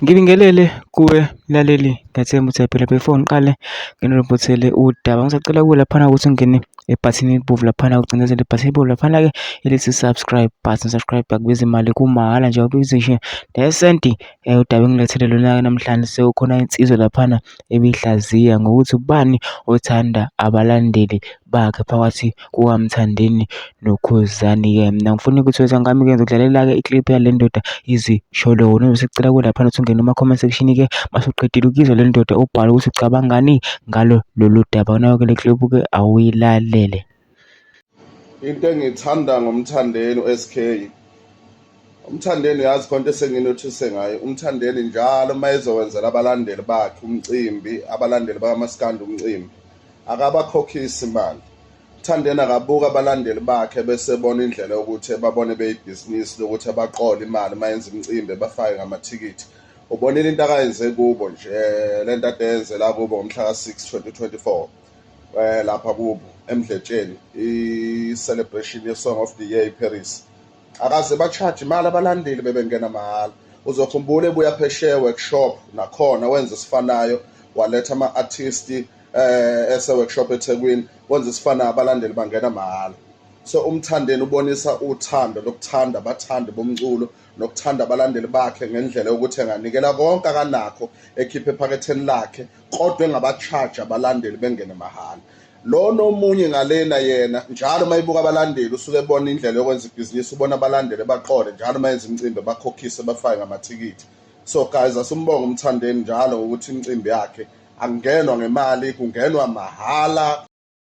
Ngibingelele kuwe mlaleli, ngiyathemba ukuthi uyaphila. Before ngiqale nginiriphothele udaba, ngisacela kuwe laphana ukuthi ungene ebhathini elibomvu laphana, ucindezele ibhathini elibomvu laphana-ke elithi subscribe button. Subscribe akubizi imali, kumahhala nje, akubizi ngisho nesenti. Udaba engilethele lona-ke namhlanje, sekukhona insizwa laphana ebihlaziya ngokuthi ubani othanda abalandeli bakhe phakathi kukaMthandeni noKhuzani-ke. Mina ngifuna ukuthi wena ngami-ke ngizokudlalela-ke i-clip yale ndoda izisholo wona. Bese kucela kuwe laphana ukuthi ungene kuma-comment section-ke mase uqedile ukuyizwa le ndoda ubhale ukuthi ucabangani ngalo lolu daba. Nayo-ke le clip-ke awuyilalele. Into engiyithanda ngoMthandeni u-SK, uMthandeni uyazi khona into esenginothise ngayo. UMthandeni njalo uma ezokwenzela abalandeli bakhe umcimbi, abalandeli bakamaskandi umcimbi, akabakhokhisi imali. UMthandeni akabuka abalandeli bakhe bese ebona indlela yokuthi babone beyibhizinisi lokuthi abaqole imali uma yenza imicimbi bafake ngamathikithi. Ubonile into akayenze kubo nje, le nto ade yenzela kubo ngomhla ka-6 2024 lapha kubo eMdletsheni, i-celebration ye-Song of the Year eParis. Akaze ba-charge imali, abalandeli bebengena mahhala. Uzokhumbula ebuya phesheya workshop, nakhona wenza esifanayo, waletha ama-artist ese-workshop eThekwini, wenza esifanayo, abalandeli bangena mahhala. So uMthandeni ubonisa uthando lokuthanda abathandi bomculo nokuthanda abalandeli bakhe ngendlela yokuthi enganikela konke akanakho, ekhiphe ephaketheni lakhe, kodwa engaba-charge, abalandeli bengene mahhala. Lona omunye ngalena yena njalo uma ibuka abalandeli usuke ebona indlela yokwenza ibhizinisi, ubona abalandeli baqole njalo uma yenza imicimbi bakhokhise bafake ngamathikithi. So guys, asimbonge uMthandeni njalo ngokuthi imicimbi yakhe akungenwa ngemali, kungenwa mahhala.